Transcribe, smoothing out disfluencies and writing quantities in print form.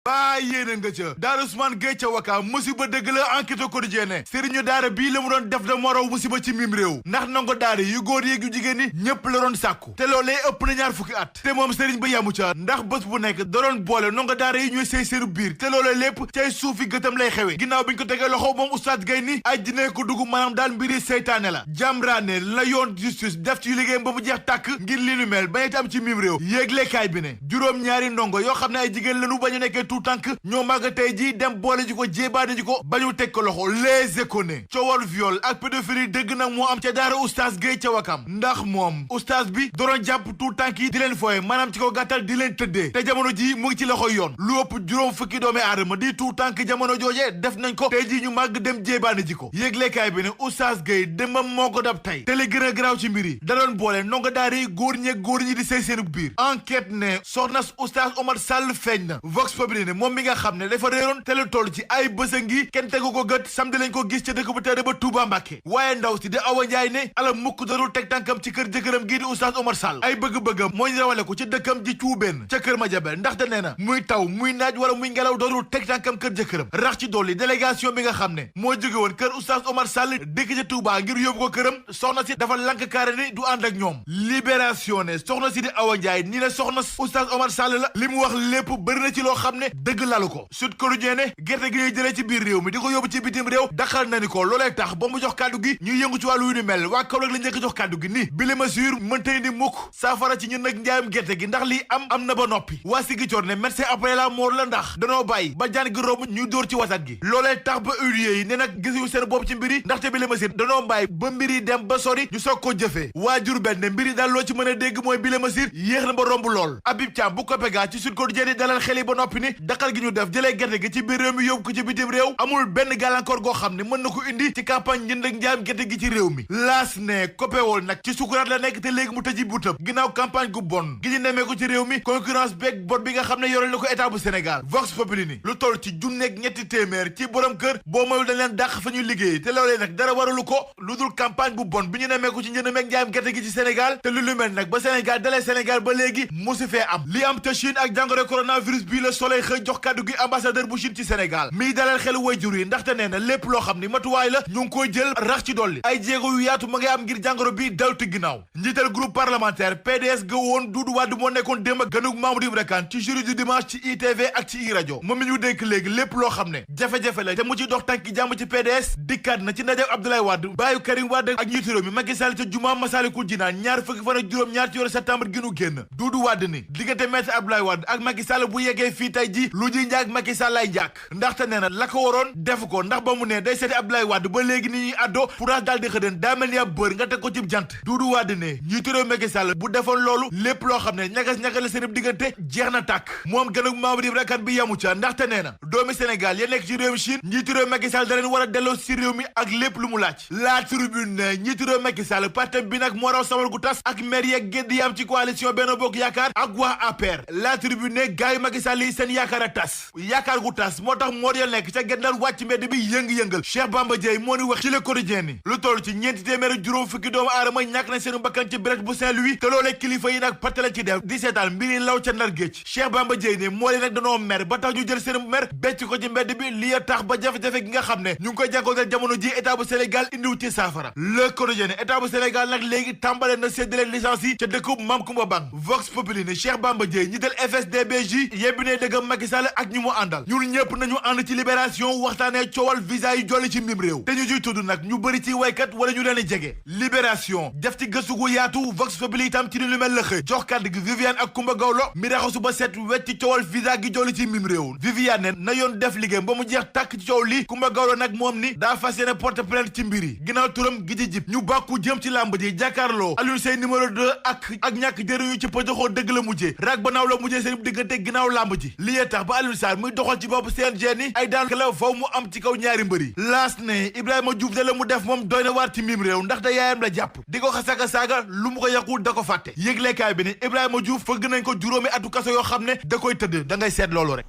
baa yéene nga ca daara Ousmane Gueye ca Wakaam musiba dëgg la enquête quotidienne sëriñu daara bii la mu doon def da morow musiba ci mim réew ndax nango daara yu góor yeeg yu jigéen ñi ñépp la doon sàkku te loolee ëpp na ñaar fukki at te moom sëriñ ba yamu ca ndax bés bu nekk da doon boole nango daara yi ñooy sëy seenu biir te loolee lépp cay suufi gëtam lay xewe ginnaaw bi ñu ko tegee loxo moom oustaz Gueye ni ay jinne ko dugg maanaam daal mbiri seytaane la jamraane la yoon justice def ci liggéeyam ba mu jeex tàkk ngir li nu mel bañeti am ci mim réew yéeglekaay bi ne juróom-ñaari ndongo yoo xam ne ay jigéen lañu ba ñu nekkee tout tànk ñoo màgg tey ji dem boole ji ko jéebaane ji ko ba ñu teg ko loxo les échos ne coowal viol ak pédophilie dëgg nag moo am ca daara oustaz Gueye ca Wakam ndax moom oustaz bi doon jàpp tout tànk yi di leen fooye maanaam ci ko gàttal di leen tëddee te jamono ji mu ngi ci loxo yoon lu ëpp juróom fukki doomi aadama di tout tànk jamono jooje def nañ ko tey ji ñu màgg dem jéebaane ji ko yéeglekaay bi ne oustaz Gueye demam moo ko dab tey te li gën a garaaw ci mbir yi da doon boole ndongo daara yi góor ñi di sëy seenu biir enquête ne soxna oustaz Omar Sall feeñ na Vox Populi ne moom mi nga xam ne dafa réeroon te lu toll ci ay bés a ngi kenn tegu ko gët samedi lañ ko gis ca dëkk bu tedd ba Touba Mbàkke waaye ndaw si di Awa Njaay ne ala mukk darul teg tànkam ci kër jëkkëram gii di oustaz Omar Sall ay bëgg-bëggam mooy rawale ko ci dëkkam ji cuubeen ca kër Madiabel ndaxte nee na muy taw muy naaj wala muy ngelaw darul teg tànkam kër jëkkëram rax ci dolli délégation bi nga xam ne moo jóge woon kër oustaz Omar Sall dëkk ca Touba ngir yóbbu ko këram soxna si dafa lank kaare ni du ànd ak ñoom libération ne soxna si di Awa Njaay ni la soxna oustaz Omar Sall la li mu wax lépp bëri na ci loo xam ne dëgg lalu ko Sud Quotidien ne gerte gi ñuy jëlee ci biir réew mi di ko yóbbu ci bitim réew daxal na ni ko loolee tax ba mu jox kàddu gi ñuy yëngu ci wàllu yu ni mel waa Kaolack la njëkk jox kàddu gi ni bi li mesure mëntay ni mukk saafara ci ñun nag njaayam gerte gi ndax lii am na ba noppi waa Sigicoor ne médecin après la mort la ndax danoo bàyyi ba jaan gi romb ñuy dóor ci wasat gi loolee tax ba huiliers yi ne nag gisuñu seen bopp ci mbiri ndaxte bi li mesure danoo bàyyi ba mbiri dem ba sori ñu soog ko jëfee waa Jurbel ne mbiri daal loo ci mën a dégg mooy bi li mesure yéex na ba romb lool Habib Thiam bu COPEGA ci Sud Quotidien dalal xel yi ba noppi ni daqal gi ñu def jëlee gerte gi ci biir réew mi yóbbu ko ci bitim réew amul benn gàllankoor goo xam ne mën na ko indi ci campagne njënd ak njaayam gerte gi ci réew mi laas ne COPEOL nag ci sukuraat la nekk te léegi mu tëji butab ginnaaw campagne gu bon gi ñu nemee ko ci réew mi concurrence beeg bot bi nga xam ne yoreel na ko état bu Sénégal Vox Populi ni lu toll ci junneeg ñetti téeméer ci borom kër boo moyul dañ leen dàq fa ñuy liggéey te loolee nag dara waralu ko lu dul campagne bu bon bi ñu nemee ko ci njënd meeg njaayam gerte gi ci Sénégal te lu mel nag ba Sénégal dalee Sénégal ba léegi musu fee am li am te Chine ak jàngoro coronavirus bii la Soleil xëy jox kàddu gi ambassadeur bu Chine ci Sénégal mii dalal xelu waajur yi ndaxte nee na lépp loo xam ni matuwaay la ñu ngi koy jël rax ci dolli ay jéego yu yaatu ma ngay am ngir jàngoro bi dawti ginnaaw njiital groupe parlementaire PDS ga woon Doudou Wade moo nekkoon démb ak ganug Mamadou Ibra Kane ci jury du dimanche ci ITV ak ci Iradio moom mi ñu dénk léegi lépp loo xam ne jafe-jafe la te mu ci dox tànki jàmm ci PDS dikkaat na ci ndaje Abdoulaye Wade baayu Karim Wade ak njiitu réew mi Macky Sall ca jumaa Massalikul Jinaan ñaar fukki fan ak juróom-ñaar ci weeru septembre gi nu génn Doudou Wade ni diggante maître Abdoulaye Wade ak Macky Sall bu yeggee fii tey ji lu ji njaag Macky Sall lay njàkk ndaxte nee na la ko waroon def ko ndax ba mu ne day seeti Abdoulaye Wade ba léegi ni ñuy addo pourage daal di xëdeen daa mel ni ab bër nga teg ko ci jant Doudou Wade ne njiitu réew Macky Sall bu defoon loolu lépp loo xam ne ñagas-ñagas la seen diggante jeex na tàkk moom gënug Mamadou Ibra Kane bi yamu ca ndaxte nee na doomi Sénégal ya nekk ci réew mi Chine njiitu réew Macky Sall da leen war a delloo si réew mi ak lépp lu mu laaj La Tribune ne njiitu réew Macky Sall partem bi nag moo raw sawar gu tas ak maire yeeg gédd yi am ci coalition Benno Bokk Yaakaar ak waa APR La Tribune ne gaayu Macky Sall yi seen yaakaar a tas yaakaar gu tas moo tax moo ya nekk ca gendal wàcc mbedd bi yëng-yëngal Cheikh Bamba Dièye moo ni wax ci Le Quotidien ni lu toll ci ñeenti téeméer juróom fukki doomu aadama ñàkk nañ seenu bakkan ci Brest bu Saint-Louis te loolee kilifa yi nag pattala ci def di seetaan mbiri law ca Ndar géej Cheikh Bamba Dièye ne moo leen nag danoo mer ba tax ñu jël seen mer becc ko ci mbedd bi li tax ba jafe-jafe gi nga xam ne ñu ngi koy jànkoonte jamono ji état bu Sénégal indiw ci saafara Le Quotidien ne état bu Sénégal nag léegi tàmbale na séddale licence yi ca dëkkub Mam Kumba Bang Vox Populi ne Cheikh Bamba Dièye ñi del FSDBJ yebbi ne dëggam Macky Sall ak ñi mu àndal ñun ñëpp nañu ànd ci libération waxtaanee coowal visa yi jolli ci mbim réew te ñu ciy tudd nag ñu bëri ci waykat wala ñu leen di jege libération def ci gëstu gu yaatu Vox Populi itam ci lu mel la xëy jox kàddu gi Viviane ak Kumba Gawlo mi raxasu ba set wecc ci coowal visa gi jolli ci mbim réew Viviane ne na yoon def liggéeyam ba mu jeex tàkk ci coow li Kumba Gawlo nag moom ni daa fas yéene porte plainte ci mbir yi ginnaaw turam gi ci jib ñu bàkku jëm ci làmb ji jàkkaarloo Alioune Seye numéro 2 ak ñàkk jëriñu ci pëjoxoo dëgg la mujjee raag ba naaw la mujjee seen diggante ginnaaw làmb ji lii tax ba Alioune Sarr muy doxal ci bopp CNG ni ay daan la faw mu am ci kaw ñaari mbëri laas ne Ibrahima Diouf de la mu def moom doy na waar ci mim réew ndax da yaayam la jàpp di ko xasaka saaga lu mu ko yàqul da ko fàtte yëglekaay bi ne Ibrahima Diouf fëgg nañ ko juróomi atu kaso yoo xam ne da koy tëdd da ngay seet loolu rek